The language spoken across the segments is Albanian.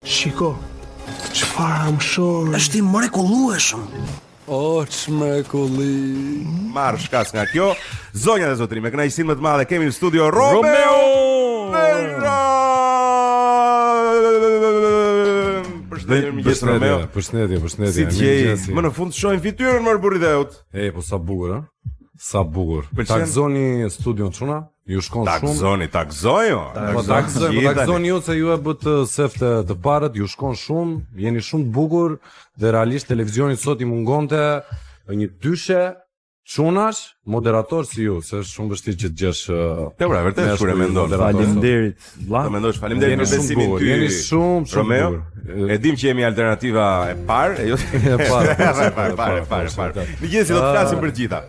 Shiko, çfarë amshori. Është i mrekullueshëm. O, ç'mrekulli. Marr shkas nga kjo. Zonja dhe zotërinj, me kënaqësinë më të madhe kemi në studio Romeo Romeo! Përshëndetje, mirëmëngjes Romeo. Përshëndetje, përshëndetje. Si të gjej? Më në fund shohim fytyrën mor burri dheut. Ej, po sa bukur, ë? Sa bukur. Ta gëzoni studion çuna, ju shkon shumë. Ta gëzoni, ta gëzoj. Po ta gëzoj, po ta gëzoni ju se ju e bëtë sefte të parët, ju shkon shumë, jeni shumë të bukur dhe realisht televizionit sot i mungonte një dyshe çunash moderator si ju, se është shumë vështirë që të gjesh. Po pra, vërtet kur e mendon. Faleminderit, vlla. Do mendosh, faleminderit për besimin ty. Jeni shumë shumë Romeo. E dim që jemi alternativa e parë, e jo e parë, e parë, e parë, e parë, e parë. Megjithëse do të flasim për të gjitha.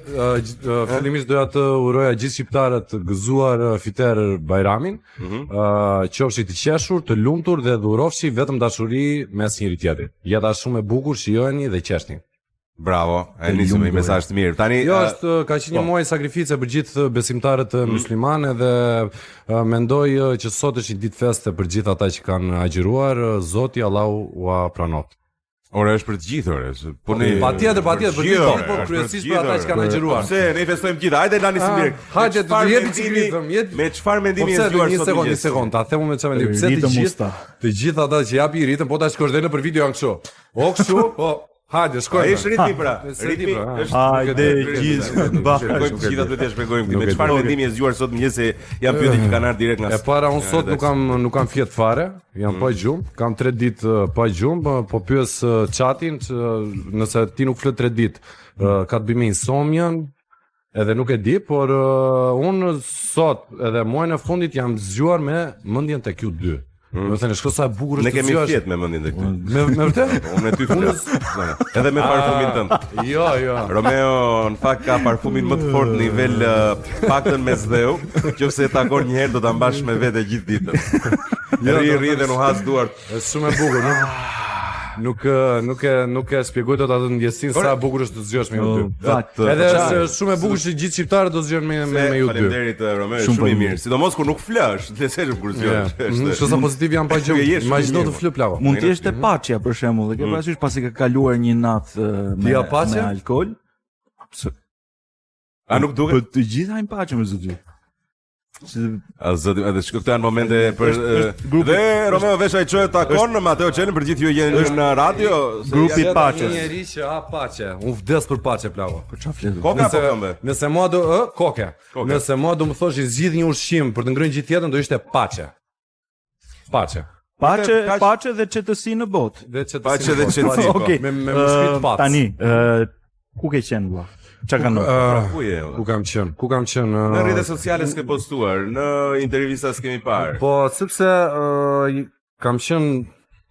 Fillimisht doja të uroja gjithë shqiptarët gëzuar Fiter Bajramin. Ëh, mm -hmm. qofshi të qeshur, të lumtur dhe dhurofshi vetëm dashuri mes njëri tjetrit. Jeta është shumë e bukur, shijojeni dhe qeshni. Bravo, e nisëm me një mesazh të mirë. Tani jo, është ka qenë një po. muaj sakrifice për gjithë besimtarët mm. muslimanë dhe mendoj që sot është një ditë feste për gjithë ata që kanë agjëruar, Zoti Allahu ua pranoftë. Ore është për të gjithë, ore. Po ne patjetër, patjetër, për të gjithë, po kryesisht për ata që kanë agjëruar. Pse ne festojmë gjithë? Hajde la nisim direkt. Hajde të jepi çik ritëm, jet. Me çfarë mendimi je zgjuar sot? Një sekondë, një sekondë, ta them unë me çfarë mendimi. Pse të gjithë, të gjithë ata që japin ritëm, po ta shikosh dhe nëpër video janë kështu. O kështu, po Hajde, shkojmë. Ai është ritmi pra. Ritmi pra, është Hajde gjithë bashkë. Shkojmë të gjitha duhet t'ia shpjegojmë këtë. Me çfarë mendimi je zgjuar sot mëngjes se janë pyetje që kanë ardhur direkt nga E para unë sot nuk kam nuk kam fjet fare, jam mm. pa gjumë, kam 3 ditë pa gjumë, po, po pyes chatin që nëse ti nuk flet 3 ditë, ka të bëjë me insomnien, Edhe nuk e di, por uh, unë sot edhe muajin e fundit jam zgjuar me mendjen tek ju dy. Mm. Do të thënë, shiko sa e bukur është. Ne kemi fjet me mendjen tek ty. Me me vërtet? Po, unë me ty flas. Edhe me parfumin tënd. Jo, jo. Romeo në fakt ka parfumin më të fortë në nivel uh, paktën Mesdheu, qofse e takon një herë do ta mbash me vete gjithë ditën. Jo, rri rri dhe nuhas duart. Është shumë e bukur, nuk nuk nuk e nuk e shpjegoj dot atë ndjesinë sa e bukur është të zgjohesh me ju dy. Fakt. Edhe është shumë e bukur që gjithë shqiptarët do zgjohen me me, me ju dy. Faleminderit eh, Romeo, shumë i mirë. Sidomos kur nuk fle, është lezetshëm kur zgjohesh. Mhm, Është sa pozitiv jam pa gjumë. Imagjino të fle plako. Mund të jesh te paçja për shembull, e ke mhm. parasysh pasi ka kaluar një natë eh, me me alkool. A nuk duket? Po të gjithë hajnë paçe me zoti. A zoti, edhe shiko këto janë momente për grupi dhe Romeo Veshaj çoi takon në Mateo Çelën për gjithë ju jeni në radio. Grupi Paçes. Një njeri që ha paçe. Unë vdes për paçe plako. Për çfarë flet? Koka apo këmbë? Nëse mua do ë koke. Nëse mua do më thoshi zgjidh një ushqim për të ngrënë gjithë jetën do ishte paçe. Paçe. Paçe, paçe dhe qetësi në botë. Dhe qetësi. Paçe dhe qetësi. Po. Okej. Me me mushkëri të Tani, ë ku ke qenë vëlla? Çka ka ndodhur? Pra, ku je? Ku kam qenë? Ku kam qenë? Në rrjetet sociale s'ke postuar, në intervista s'kemi parë. Po, sepse uh, kam qenë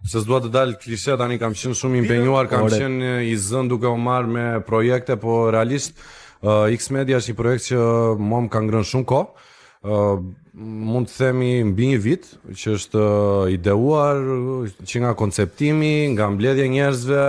se s'dua të dal klishe tani kam qenë shumë i impenjuar, kam qenë i zënë duke u marrë me projekte, po realisht uh, X Media është një projekt që mua më ka ngrënë shumë kohë. Uh, mund të themi mbi një vit që është ideuar që nga konceptimi, nga mbledhja e njerëzve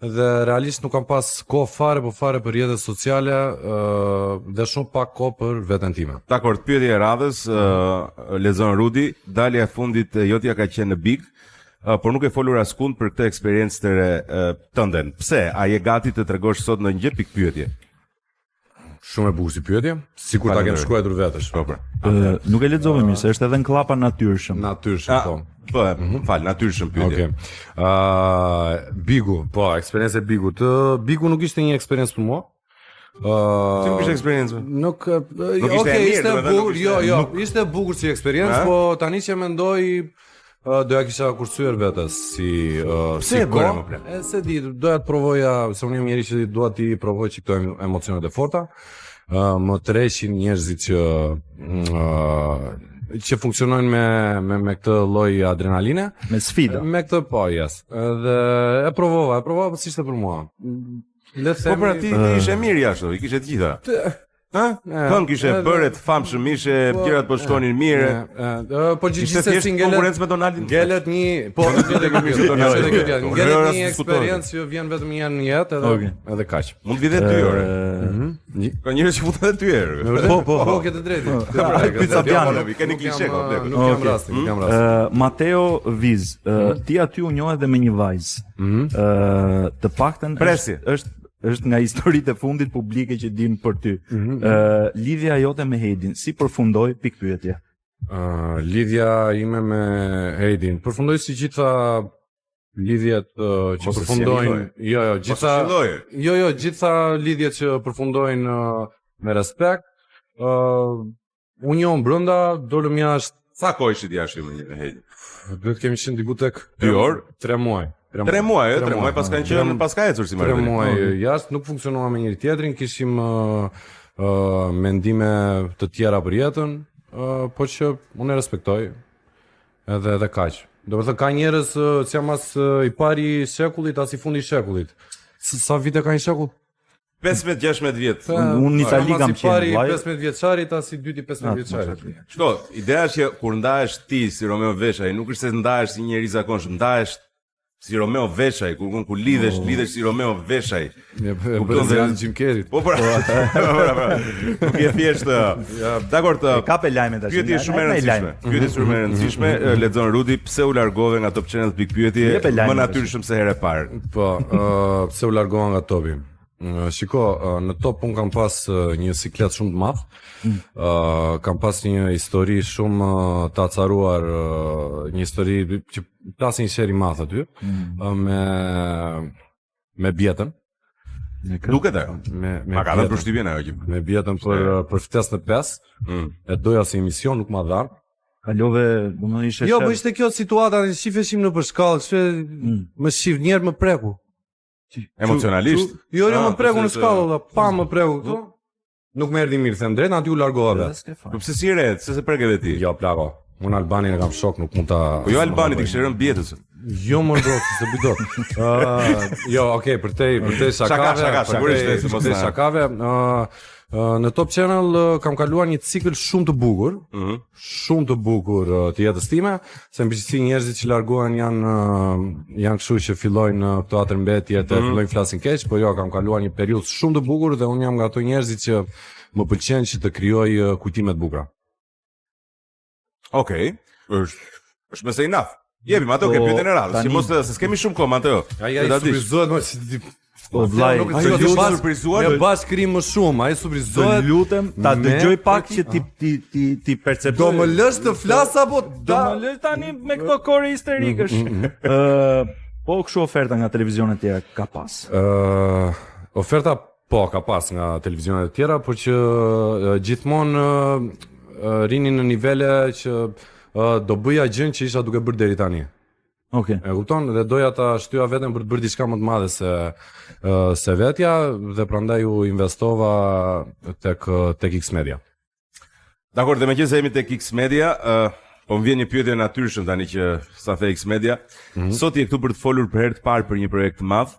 dhe realisht nuk kam pas kohë fare po fare për rrjetet sociale uh, dhe shumë pak kohë për veten time. Dakord, pyetja e radhës, uh, lexon Rudi, dalja e fundit jotja ka qenë në Big, uh, por nuk ke folur askund për këtë eksperiencë të re uh, tënden. Pse? A je gati të tregosh sot ndonjë gjë pikëpyetje? Shumë e bukur si pyetje, sikur ta kem shkruar vetë. Po po. Ë, nuk e lexove mirë, se është edhe në klapa natyrshëm. Natyrshëm, po. Po, mm -hmm. fal, natyrshëm pyetje. Okej. Okay. Ë, Bigu, po, eksperiencë e Bigut. Ë, Bigu nuk ishte një eksperiencë për mua. Ë, si nuk ishte eksperiencë? Nuk, nuk ishte okay, mirë, ishte bukur, jo, jo, nuk... ishte bukur si eksperiencë, po tani që mendoj Doja kisha kursyer vetes si uh, Pse si kohë. E s'e di, doja të provoja, se unë jam njeri që dua t'i provoj që këto emocionet e forta. Uh, më tërheqin njerëzit që uh, që funksionojnë me me me këtë lloj adrenaline, me sfida. Me këtë po, yes. Dhe e provova, e provova, po s'ishte për mua. Le të themi. Po pra ti ti ishe mirë jashtë, i kishe të gjitha. Ha? Këngë kishe bërë të famshëm ishe, po, gjërat po shkonin mirë. Po gjithsesi ngelet konkurrencë me Donaldin. Ngelet një, po edhe kjo mirë Donaldin. Edhe kjo Ngelet një eksperiencë që vjen vetëm një herë në jetë edhe edhe kaq. Mund të vijë dy orë. Mhm. Ka njerëz që futen edhe dy herë. Po, po, po, ke të drejtë. Pizza Piano, keni klishe komplet. Nuk jam rasti, nuk jam rasti. Mateo Viz, mhm. ti aty u njohe edhe me një vajzë. Mhm. Ë, të paktën është është nga historitë e fundit publike që dim për ty. Ëh, mm -hmm. lidhja jote me Heidin, si përfundoi pikëpyetje? Ëh, uh, lidhja ime me Heidin përfundoi si gjitha lidhjet uh, që përfundojnë, jo, jo, gjitha Jo, jo, gjitha lidhjet që përfundojnë uh, me respekt. Ëh, uh, u njohëm brenda, dolëm jashtë. Sa kohë ishit jashtë me Heidin? Duhet kemi qenë diku tek 2 orë, 3 muaj. 3 muaj, 3 muaj pas kanë qenë, pas ka ecur si marrëdhënie. 3 muaj jashtë nuk funksionuam me njëri tjetrin, kishim uh, uh, mendime të tjera për jetën, uh, po që unë e respektoj. Edhe edhe kaq. Domethënë ka njerëz uh, që jam as uh, i pari i shekullit, as i fundi i shekullit. Sa vite ka një shekull? 15-16 vjet. Unë në Itali kam qenë. Pari 15 vjeçarit, as i dyti 15 vjeçarit. Shiko, ideja është që kur ndahesh ti si Romeo Veshaj, nuk është se ndahesh si njeri i zakonshëm, ndahesh si Romeo Veshaj, kur kur, kur lidhesh, oh. lidhesh si Romeo Veshaj. Ja, po se janë Jim Carrey. Po pra. Po pra. pra. Nuk je thjesht. Dakor, ka pe lajme tash. Pyetje shumë e rëndësishme. Pyetje shumë e rëndësishme, mhm. lexon Rudi, pse u largove nga Top Channel pikëpyetje më natyrshëm se herë e parë. Po, ë pse u largova nga Topi? Shiko, në Top unë kam pas një siklet shumë të madh. Mm. Ë kam pas një histori shumë të acaruar, një histori që plasi një sherr i madh aty, mm. me me Bietën. Duket ajo. Me me Ma ka dhënë përshtypjen ajo që me Bietën për për ftesë në 5. Mm. E doja si emision, nuk ma dhanë. Kalove, domethënë ishte Jo, po ishte kjo situata, ne shifeshim nëpër shkallë, kështu mm. më shif një herë më preku. Emocionalisht. Jo, jo, më ah, preku në shkallë, valla, pa më preku këtu. Nuk më erdhi mirë, them drejtën, aty u largova vetë. Po pse si re, pse s'e preke edhe ti? Jo, plako. Unë Albanin e kam shok, nuk mund ta Po jo Albanit i kishe rënë Bietës. Jo, më bro, s'e bëj dot. Ë, jo, okay, përtej, përtej shakave, shaka, sigurisht, se mos shakave, ë në Top Channel kam kaluar një cikël shumë të bukur, mm -hmm. shumë të bukur të jetës time, se në përgjithësi njerëzit që largohen janë janë kështu që fillojnë këto atërmbetjet, mm -hmm. fillojnë flasin keq, po jo, kam kaluar një periudhë shumë të bukur dhe unë jam nga ato njerëzit që më pëlqen që të krijoj kujtime të bukura. Okej, okay. është është më se enough. Jepi, Mateo, ke po, pyetjen e radhës. Si mos të se s'kemi shumë kohë, Mateo. Ai ai surprizohet më si ti. Po vllai, nuk e di surprizuar. Ne bashkë rrim më shumë, ai surprizohet. Të lutem, ta dëgjoj pak që ti ti ti ti perceptoj. Do më lësh të flas apo do më lësh tani me këto kore histerikësh? Mm, mm, mm. Ë, po kështu oferta nga televizionet e tjera ka pas. Ë, oferta Po, ka pas nga televizionet e tjera, por që gjithmonë rrinin në nivele që do bëja gjën që isha duke bërë deri tani. Okej. Okay. E kupton? Dhe doja ta shtyja veten për të bërë diçka më të madhe se se vetja dhe prandaj u investova tek tek X Media. Dakor, dhe meqenëse jemi tek X Media, uh, po më vjen një pyetje natyrshëm tani që sa the X Media. Mm -hmm. Sot je këtu për të folur për herë të parë për një projekt të madh,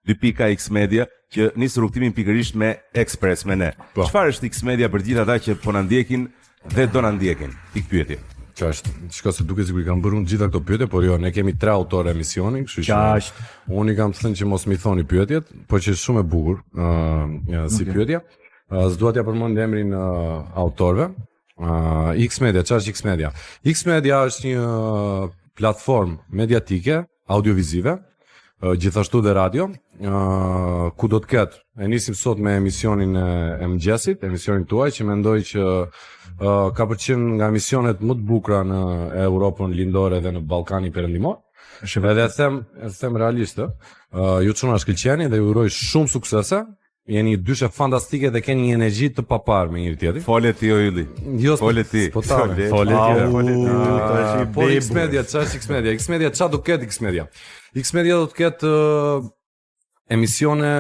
dy pika X Media, që nis rrugëtimin pikërisht me Express me ne. Po. Çfarë është X Media për gjithë ata që po na ndjekin dhe do na ndjekin? Pikëpyetje. Qashtu, shiko se duket sikur i kam bërë unë gjitha këto pyetje, por jo, ne kemi tre autorë emisioni, kështu që unë i kam thënë që mos m'i thoni pyetjet, por që është shumë e bukur, ë uh, si okay. pyetje. Uh, S'dua t'ja përmend emrin uh, autorëve. Uh, X Media, çfarë është X Media? X Media është një platformë mediatike, audiovizive, uh, gjithashtu dhe radio, uh, ku do të ketë, e nisim sot me emisionin e, e mëngjesit, emisionin tuaj që mendoj që uh, ka për qenë nga emisionet më të bukura në Europën Lindore dhe në Ballkanin Perëndimor. Edhe e them, e them realisht, ë, uh, ju çuna shkëlqeni dhe ju uroj shumë suksese. Jeni një dyshe fantastike dhe keni një energji të paparë me njëri tjetrin. Fole ti o Ylli. Jo, fole ti. Po ta. Fole ti. Fole ti. Ah, po X Media, çfarë është X Media? X Media çfarë do ketë X Media? X Media do të ketë uh, emisione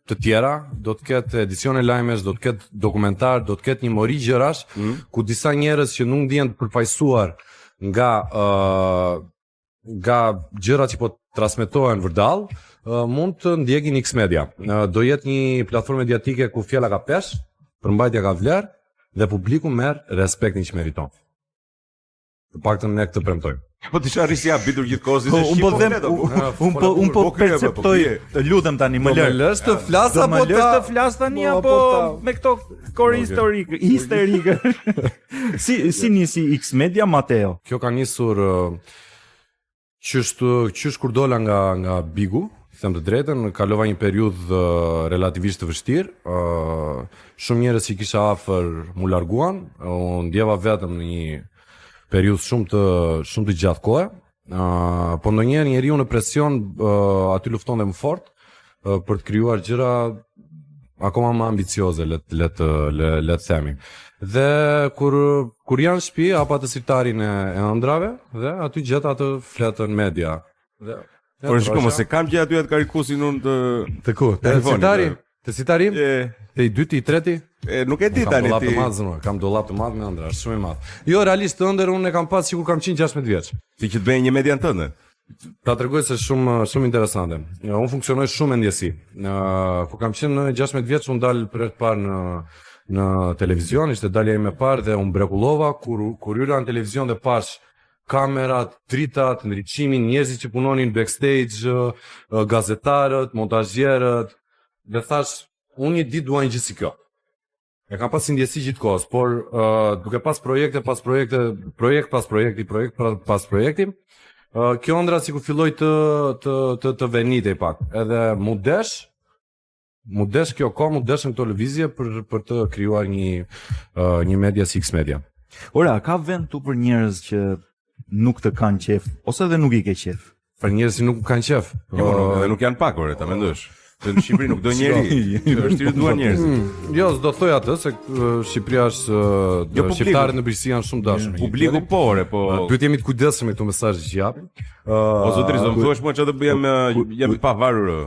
të tjera, do të ketë edicione lajmesh, do të ketë dokumentar, do të ketë një mori gjërash mm. ku disa njerëz që nuk ndihen të përfaqësuar nga uh, nga gjërat që po transmetohen vërdall, mund të ndjekin X Media. Do jetë një platformë mediatike ku fjala ka peshë. Përmbajtja ka vlerë dhe publiku merr respektin që meriton. Të paktën ne këtë premtojmë. Po ti çfarë risi habitur gjithë kohës Po un po them, un po un po perceptoj, të lutem tani më po lër. Më lësh të flas apo ta? Më lësh të flas tani po, apo po me këto kore historike, histerike. Si si nisi X Media Mateo? Kjo ka nisur qysh qysh kur dola nga nga Bigu, them të drejtën, kalova një periudhë relativisht të vështirë. Ë shumë njerëz që kisha afër m'u larguan, u ndjeva vetëm në një periudhë shumë të shumë të gjatë kohe. Ë po ndonjëherë njeriu në presion uh, aty lufton dhe më fort uh, për të krijuar gjëra akoma më ambicioze le le të le, le të themi. Dhe kur kur jam në shtëpi hapa atë sirtarin e, e ëndrrave dhe aty gjeta atë fletën media. Dhe Por shiko, mos e kam gjë aty atë karikusin unë të Të ku? Te sirtari? Te sirtari? Te i dyti, i treti? E, nuk e di tani ti. Kam dollap të madh zënë, kam dollap të madh me ëndrra, është shumë i madh. Jo, realisht ëndërr unë e kam pas që kur kam qenë 16 vjeç. Ti që të bëje një median tënde. Ta tregoj se shumë shumë interesante. Unë funksionoj shumë me ndjesi. Në kur kam qenë 16 vjeç, unë dal për herë të parë në në televizion, ishte dalja ime e parë dhe u mrekullova kur kur hyra në televizion dhe pash kamerat, dritat, ndriçimin, njerëzit që punonin backstage, gazetarët, montazhierët, dhe thash, unë një ditë dua një gjë si kjo. E kam pas ndjesi gjithë kohës, por uh, duke pas projekte, pas projekte, projekt pas projekti, projekt pas projekti, uh, kjo ëndrra sikur filloi të të të të venitej pak. Edhe m'u desh m'u desh kjo kohë, m'u deshën këto lëvizje për për të krijuar një uh, një media si X Media. Ora, a ka vend këtu për njerëz që nuk të kanë qejf ose edhe nuk i ke qejf? Për njerëz që nuk kanë qejf. Jo, nuk, edhe nuk janë pak ore, ta mendosh. Se në Shqipëri nuk do njeri. Vështirë duan njerëzit. Mm, jo, s'do thoja atë se Shqipëria është jo, shqiptarët në përgjithësi janë shumë dashur. Publiku po, ore, po. Duhet të jemi të kujdesshëm me këto mesazhe që japim. O zotëri, s'do më thuash mua çfarë të bëj jam jam i pavarur.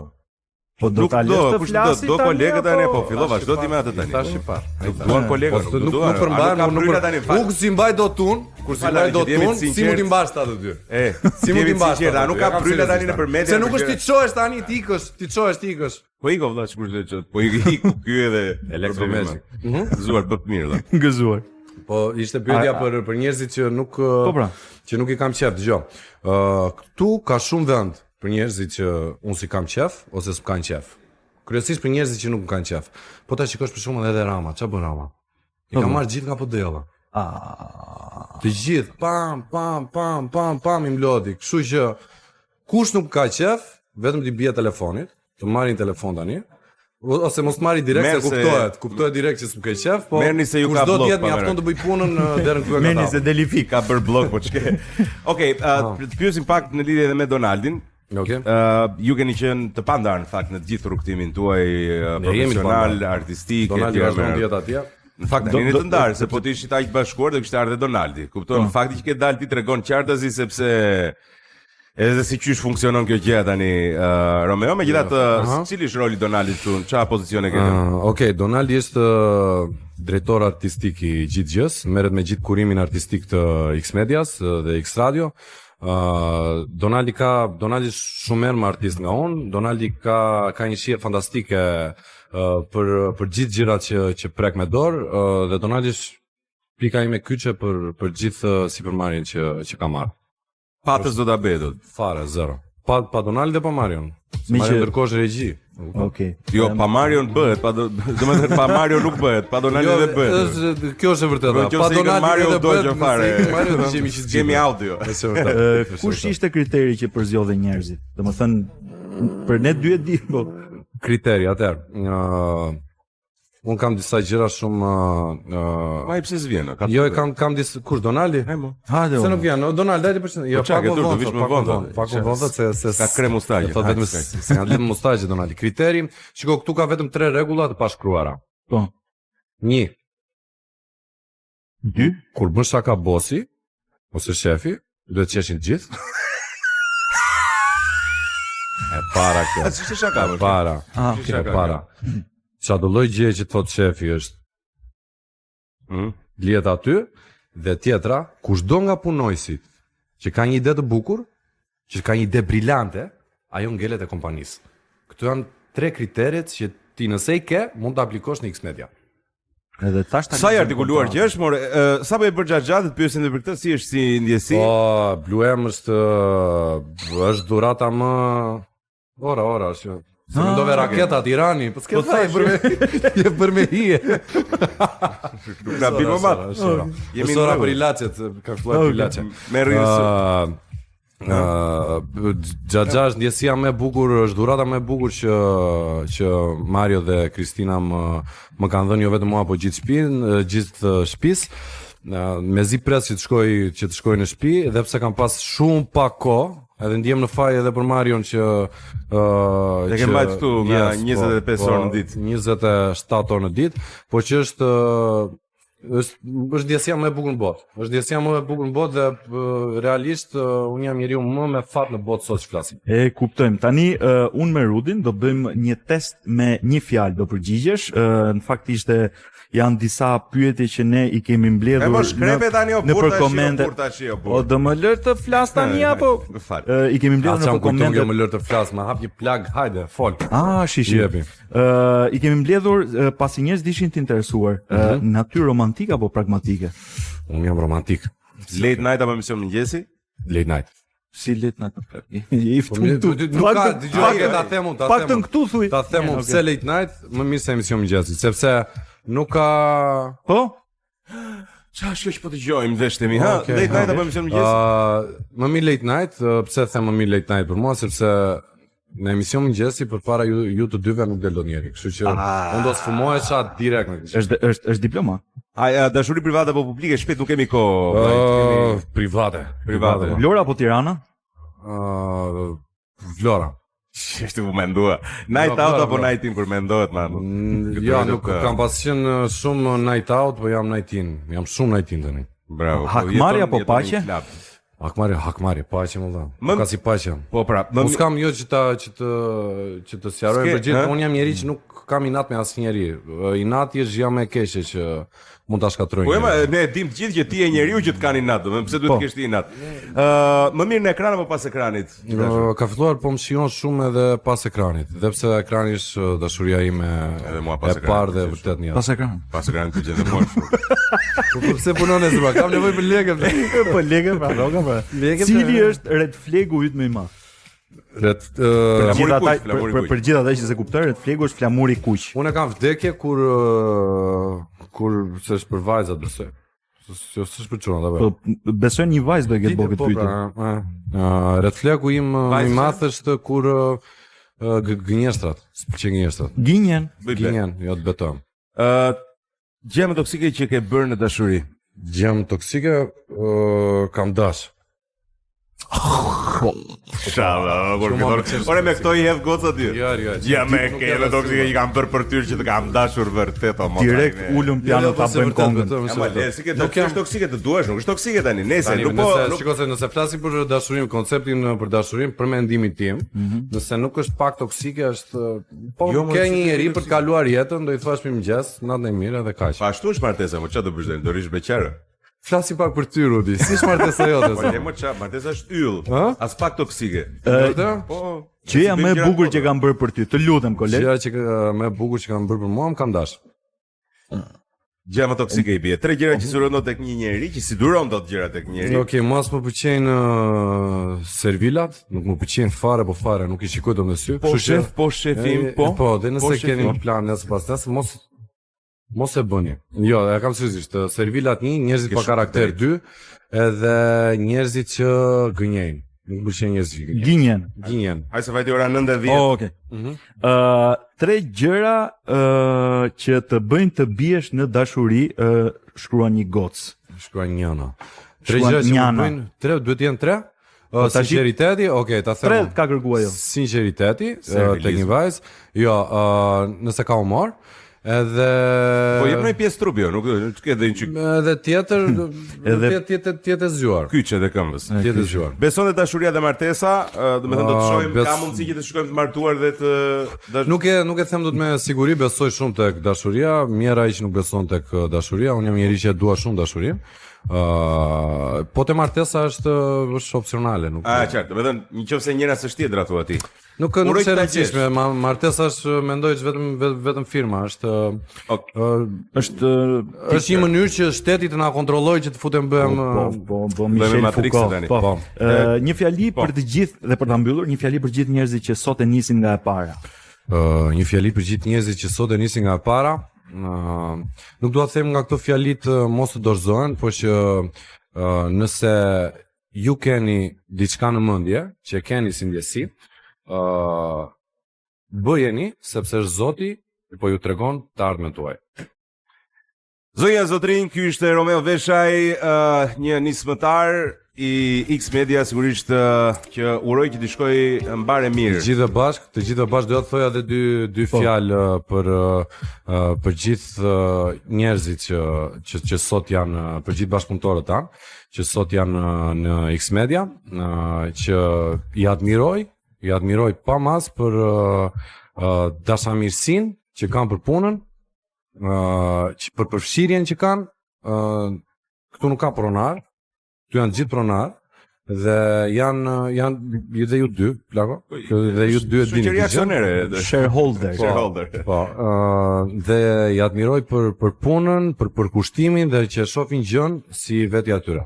Po do ta lësh të flasi do kolegët tani, po fillova çdo ti me atë tani. Tash i parë. Nuk duan kolegët, po, nuk duan. Nuk përmban, nuk nuk tani. Nuk s'i mbaj dot unë, kur s'i mbaj dot unë, si mund t'i mbash ta të dy? E, si mund t'i mbash? A nuk ka pryla tani nëpër media. Se nuk është ti çohesh tani ti ikësh, ti çohesh ti ikësh. Po ik o vëlla sikur të çot. Po ik ik ky edhe Electromagic. Mhm. Gëzuar bëp mirë vëlla. Gëzuar. Po ishte pyetja për për njerëzit që nuk po pra. që nuk i kam qejf, dëgjo. Ë këtu ka shumë vend Për njerëzit që unë s'i kam qejf ose s'më kanë qejf. Kryesisht për njerëzit që nuk më kanë qejf. Po ta shikosh për shembull edhe Rama, ç'a bën Rama? I ka po, po. marrë gjithë nga PD-ja. Ah. Të gjithë pam pam pam pam pam i mblodhi. Kështu që kush nuk ka qejf, vetëm t'i bie telefonit, të marrin telefon tani. Ose mos marri direkt se kuptohet, kuptohet direkt që s'më ke qejf, po merrni se ju ka bllok. Kushdo të jetë mjafton të bëj punën në derën ku e ka. Merrni se deli fik ka bër bllok po ç'ke. Okej, uh, të pyesim pak në lidhje edhe me Donaldin. Okej. Okay. Uh, ju keni qenë të pandarë në fakt në të gjithë rrugëtimin tuaj uh, profesional, artistik etj. Donaldi vazhdon të jetë atje. Në fakt jeni të ndarë se po të ishit aq bashkuar do kishte ardhur Donaldi. Kupton? Po. Fakti që ke dalë ti tregon qartazi sepse Edhe si qysh funksionon kjo gjë tani, uh, Romeo, megjithatë, uh -huh. cili është roli i Donaldit këtu? Çfarë pozicione ke? Uh, Okej, okay, Donaldi është drejtor artistik i gjithë gjës, merret me gjithë kurimin artistik të X Medias dhe X Radio. Uh, Donaldi ka Donaldi është shumë herë më artist nga unë. Donaldi ka ka një shije fantastike uh, për për gjithë gjërat që që prek me dorë uh, dhe Donaldi është pika ime kyçe për për gjithë sipërmarrjen që që kam marrë. Pa të s'do ta bëje dot. Fare, zero. Pa, pa Donald dhe pa Marion. Se Marion ndërkohë është regji. Okej. Okay. Jo, pa Marion bëhet, pa do, domethënë pa Mario nuk bëhet, pa Donald jo, dhe bëhet. Është kjo është e vërteta. Pa Donald Mario do gjë fare. Mario do jemi që kemi audio. Është e vërtetë. Kush ishte kriteri që përzgjodhe njerëzit? Domethënë për ne dy e di, po. Kriteri atëherë. Ë Unë kam disa gjëra shumë ë uh, Ai pse s'vjen? Ka Jo, kam kam disa kush Donaldi? Hajmo. Hajde. Se nuk vjen? O Donald, hajde për Jo, po pak më vonë, pak më vonë, pak më vonë se se ka krem mustaqe. Thotë vetëm se ka lidh mustaqe Donaldi. Kriteri, shiko këtu ka vetëm tre rregulla të pashkruara. Po. Një. Dy. Kur bën shaka bosi ose shefi, duhet të qeshin të gjithë. E para kjo. A s'ishte shaka? E para. Ah, okay. E para. Çdo lloj gjëje që thotë shefi është mm. lihet aty dhe tjetra, kushdo nga punonjësit që ka një ide të bukur, që ka një ide brilante, ajo ngelet e kompanisë. Këto janë tre kriteret që ti nëse i ke, mund të aplikosh në X Media. Edhe tash ta Sa i artikuluar që është, more, uh, sapo je bërë xhaxha, të pyesim edhe për këtë, si është si ndjesi? Po, Blue M është është dhurata më Ora, ora, është. Se ah, mendove raketat Irani, po s'ke po thaj për me je për me hije. Nuk na bi më mat. Jemi ora për ilaçet, ka filluar për ilaçe. Merr një Uh, xhaxha është ndjesia më e bukur, është dhurata më e bukur që që Mario dhe Kristina më më kanë dhënë jo vetëm mua, po gjithë shtëpinë, gjithë shtëpisë. Uh, mezi pres që të shkoj që të shkoj në shtëpi, edhe pse kam pas shumë pak kohë, edhe ndihem në faj edhe për Marion që ë uh, që ke mbajt këtu nga yes, 25 po, orë në ditë. 27 orë në ditë, po që është uh, është është ndjesia më e bukur në botë. Është ndjesia më e bukur në botë dhe uh, realisht uh, unë jam njeriu më me fat në botë sot që flasim. E kuptojmë. Tani uh, unë me Rudin do bëjmë një test me një fjalë do përgjigjesh. Uh, në fakt ishte janë disa pyetje që ne i kemi mbledhur E po shkrepe tani o burr tash, o burr tash, o burr. O do më lër të flas tani apo? Më fal. Uh, i kemi mbledhur në komente. Më lër të flas, më hap një plagë, hajde, fol. Ah, shi shi. Jepi. Ë i kemi mbledhur uh, pasi njerëzit ishin të interesuar, mm -hmm. uh, natyrë romantike apo pragmatike? Unë jam romantik. Late night apo emision mëngjesi? Late night. Si late night? I po, ftum tu. Nuk ka dëgjoj ta them unë, ta them. Paktën këtu thuj. Ta them unë pse late night më mirë se emision mëngjesi, sepse nuk ka Po? Qa është kjo që po dëgjojmë veshët e mi, ha? Okay, late night apo emision mëngjesi? Uh, më mirë late night, uh, pse them më mirë late night për mua, sepse në emision mëngjesi përpara ju ju të dyve nuk del dot njeri. Kështu që ah. unë do sfumohesha direkt me këtë. Është është është diploma. A, a dashuri private apo publike shpejt nuk kemi kohë. Uh, kemi... Private, private. Vlora apo Tirana? Uh, Vlora. Është u mendua. Night out apo night in kur mendohet man. Mm, jo, nuk kam pas qenë uh, shumë night out, po jam night in. Jam shumë night in tani. Bravo. Po hakmarrje apo paqe? Hakmarrje, hakmarrje, paqe më dha. Më ka si paqe. Po pra, më Unë s'kam jo që ta që të që të sqaroj për gjithë, unë jam njeri që nuk kam inat me asnjeri. Inati është gjëja më e keqe që mund ta shkatërrojë. Po ema, ne e dimë të gjithë që ti je njeriu që të kanë inat, domethënë pse duhet po. të kesh ti inat. Ë, uh, më mirë në ekran apo pas ekranit? Uh, ka filluar po më shijon shumë edhe pas ekranit, dhe pse ekrani është dashuria ime edhe mua pas ekranit. E parë dhe vërtet një. Pas ekranit. Pas ekranit të gjendë mua shumë. Po po pse punon e zëma? Kam nevojë për lekë. Po lekë, pra, rroga pra. Cili është red flagu yt më i madh? Red uh, për gjithë ata për, për, për gjithë ata që s'e kuptojnë, red flagu është flamuri i kuq. Unë kam vdekje kur kur se është për vajzat besoj. Jo, s'është për çuna, apo. Po besoj një vajzë do e ketë bërë këtë po, pyetje. Pra, ë, red flagu im më i madh është kur gënjeshtrat, s'pëlqen gënjeshtrat. Gënjen. Gënjen, jo të betohem. Ë, gjëja më toksike që ke bërë në dashuri. Gjëja më toksike, ë, kam dash. Shava, kur fillon. Ore me këto i hedh gocat aty. Jo, jo. Ja me ke edhe toksike që kam bërë për ty që të kam dashur vërtet o mos. Direkt ulëm piano ta bëjmë këngën. Ja ma le, si ke nuk është toksike të duash, nuk është toksike tani. Nëse nuk po nuk shiko se nëse flasim për dashurinë, konceptin për dashurinë për mendimin tim, mhm. nëse nuk është pak toksike është po jo, ke një njeri për të kaluar jetën, do i thuash mirëmëngjes, natën e mirë edhe kaq. Po ashtu është martesa, mo çfarë do bësh tani? Do rrish beqar. Flasim pak për ty Rudi. Si është martesa jote? Po le mo ça, martesa është yll. As pak toksike. Ë, po. Gjëja më e bukur që kam bërë për ty, të lutem koleg. Gjëja që më e bukur që kam bërë për mua, më kanë dash. Gjëja më toksike i bie. Tre gjëra që s'duron dot tek një njeri, që s'i duron dot gjëra tek një njeri. Okej, okay, mua s'më pëlqejnë uh, servilat, nuk më pëlqejnë fare, po fare, nuk i shikoj dot me sy. Po shef, po shefim, po. Po, dhe nëse po, keni plan nesër pas nesër, mos Mos e bëni. Jo, e kam seriozisht, servilat një, njerëzit pa karakter dy, edhe njerëzit që gënjejnë. Nuk më pëlqejnë njerëzit që gënjejnë. Gënjen. Gënjen. Ai se vajti ora 9:10. Oh, okay. Mm -hmm. uh, tre gjëra uh, që të bëjnë të biesh në dashuri, uh, shkruan një gocë. Shkruan njëna. Tre gjëra që më bëjnë, tre duhet të jenë tre? Uh, po, sinqeriteti, okay, ta them. Tre ka kërkuar ajo. Sinqeriteti, uh, tek një vajzë. Jo, uh, nëse ka humor, edhe Po jep një pjesë trupi, jo, nuk nuk ke dhe një çik. Edhe tjetër, edhe tjetër tjetër zgjuar. Kyçe dhe këmbës. Tjetër zgjuar. Beson te dashuria dhe martesa, domethënë do të shohim ka mundësi që të shikojmë të martuar dhe të dash... Nuk e nuk e them dot me siguri, besoj shumë tek dashuria, mjerë ai që nuk beson tek dashuria, unë jam njeri që e dua shumë dashurinë. Ë, po te martesa është është opsionale, nuk A, qartë, do të thënë, nëse njëra s'është tjetra thua ti. Nuk nuk Uroj është e ta rëndësishme, ma, martesa është mendoj që vetëm vetëm firma, është Ok. ë, Është është një mënyrë që shteti të na kontrollojë që të futem bëhem Po, po, po, Michel Matrixin Foucault. tani. Po. Po. Ë, një fjali për të gjithë dhe për ta mbyllur, një fjali për gjithë njerëzit që sot e nisin nga e para. Ë, një fjali për gjithë njerëzit që sot e nisin nga e para. Ë, nuk dua të them nga këto fjalitë mos të dorëzohen, por që ë, nëse ju keni diçka në mendje, që e keni si ndjesi, ë bëjeni sepse është Zoti po ju tregon të ardhmen tuaj. Zonja zotrinj, ky ishte Romeo Veshaj, uh, një nismëtar i X Media, sigurisht uh, që uroj që t'i shkoj mbarë e mirë. Të gjithë bashk, të gjithë bashk doja të thoja edhe dy dy po. fjalë për për gjithë njerëzit që që që sot janë për gjithë bashkëpunëtorët tanë, që sot janë në X Media, që i admiroj, i admiroj pa mas për dashamirësinë që kanë për punën, që për përfshirjen që kanë, këtu nuk ka pronar, këtu janë gjithë pronar dhe janë janë dhe ju dy, plako, dhe ju dy e dini. Shoqëri aksionere. Shareholder. Po, Shareholder. Po, ë dhe i admiroj për për punën, për përkushtimin dhe që e shohin gjën si vetja atyre.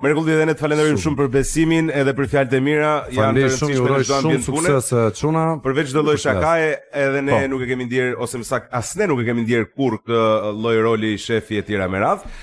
Mrekulli dhe ne të falenderojmë shumë për besimin edhe për fjalët e mira, janë të rëndësishme në çdo ambient pune. Sukses çuna. Përveç çdo lloj shakaje, edhe ne po. nuk e kemi ndier ose më saktë as ne nuk e kemi ndier kurrë këtë lloj roli shefi e tjera me radhë.